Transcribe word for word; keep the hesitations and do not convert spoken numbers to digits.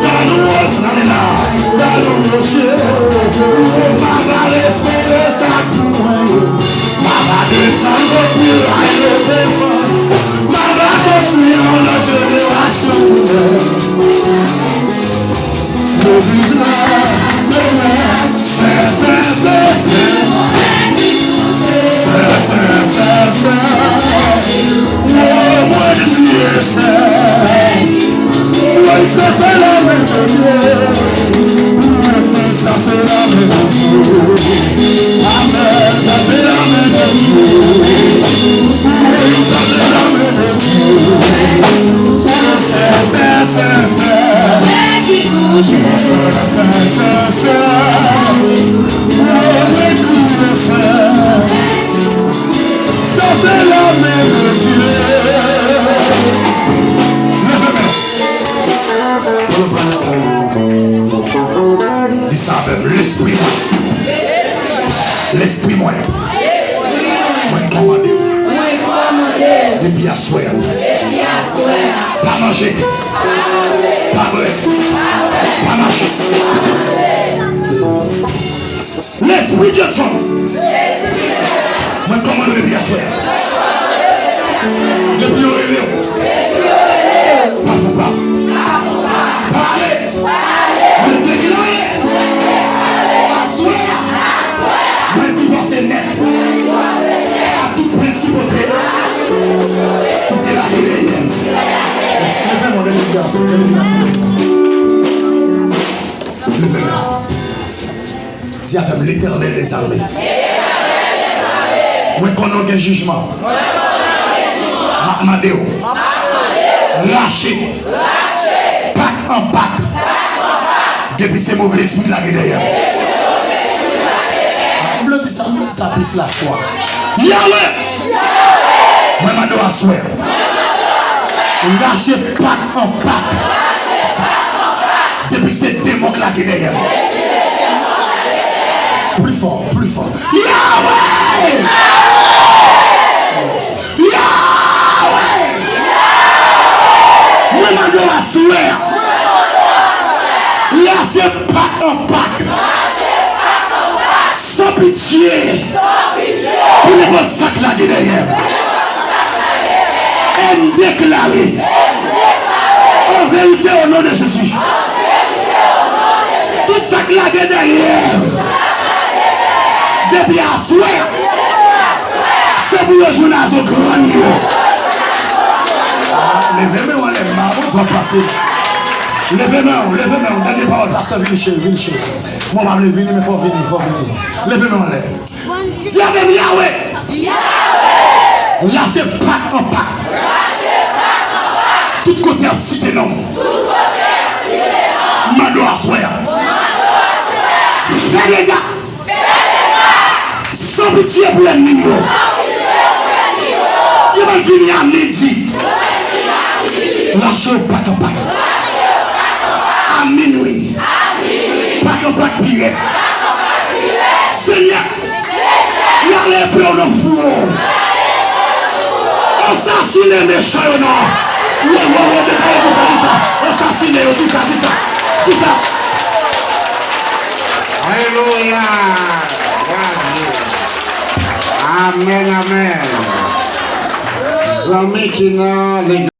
Gade yon wòch, gade la. Gade yon wòch, m a pa respete sa pou mwen yo. M a pa desann kot miray yo te fè. M a pa konstwi yon lòt jenerasyon toujou. Legliz la, se mwen. Sè, sè, sè, sè. Sè, sè, sè, sè. Wo, mwen kriye, sè. Woy, sa se la men de Dye. Woy, sa se la men de Dye. Amèn, sa se la men de Dye. Woy, sa se la men de Dye. Sè, sè, sè, sè. Sè, sè, sè, sè. Woy, mwen kriye, sè. Sa se la men de Dye. Leve men. Di sa avè m, lespri mwen. Lespri mwen. Mwen kòmande w. Depi aswè a. Pa manje. Pa bwè. Pa mache. Lespri Judson. Mwen kòmande w depi aswè a. Depi yo rele w. Pa fè pa. Pa ale. Mwen deklare. Aswè a. Mwen divòse nèt. A tout prensipalite. Ki te lage dèyè. Leve men w, leve men w. Leve men w. Di avè m, Letènèl dèzame. Mwen konnen w gen jijman. M ap mande w. Rache. Pak an pak. Depi se move espri k lage dèyè m. M vle di sa, m vle di sa plis lafwa. Yawe! Mwen mande w aswè. Rache pak an pak. Depi se demon k lage dèyè m. Pli fò, pli fò. Yawe! Yawe! Mwen mande w aswè. Rache pak an pak. San pitye. Pou nenpòt sa k lage dèyè m. E m deklare, an verite, o non de Jezi, tout sa k lage dèyè m, depi aswè, se pou yo jwenn a zo grann yo. Ah, leve men w anlè, m pa konn sa k pase. Leve men w, leve men w. Dènye pawòl, pastè, vini cheri, vini cheri. Mwen pa vle vini, men fò vini, fò vini. Leve men w anlè. Di avè m, Yawe! Yawe! Rache pak an pak. Rache pak an pak. Tout kote y ap site non m. Tout kote y ap site non m. M mande w aswè a. M mande w aswè a. Fè dega. Fè dega. San pitye pou lènmi m yo. San pitye pou lènmi m yo. Yo pral vini a midi. Yo pral vini a midi. Rache yo pak an pak. Rache yo pak an pak. A minwi. A minwi. Pak an pak pi rèd. Pak an pak pi rèd. Senyè, lale epe w nan fouwo. Ansasinen mechan yo non. Wo, wo, wo, deklare, di sa, di sa. Ansasinen yo, di sa, di sa. Di sa. Alelouya. Glwa a Dye. Amèn, amèn. Zanmi ki nan legliz.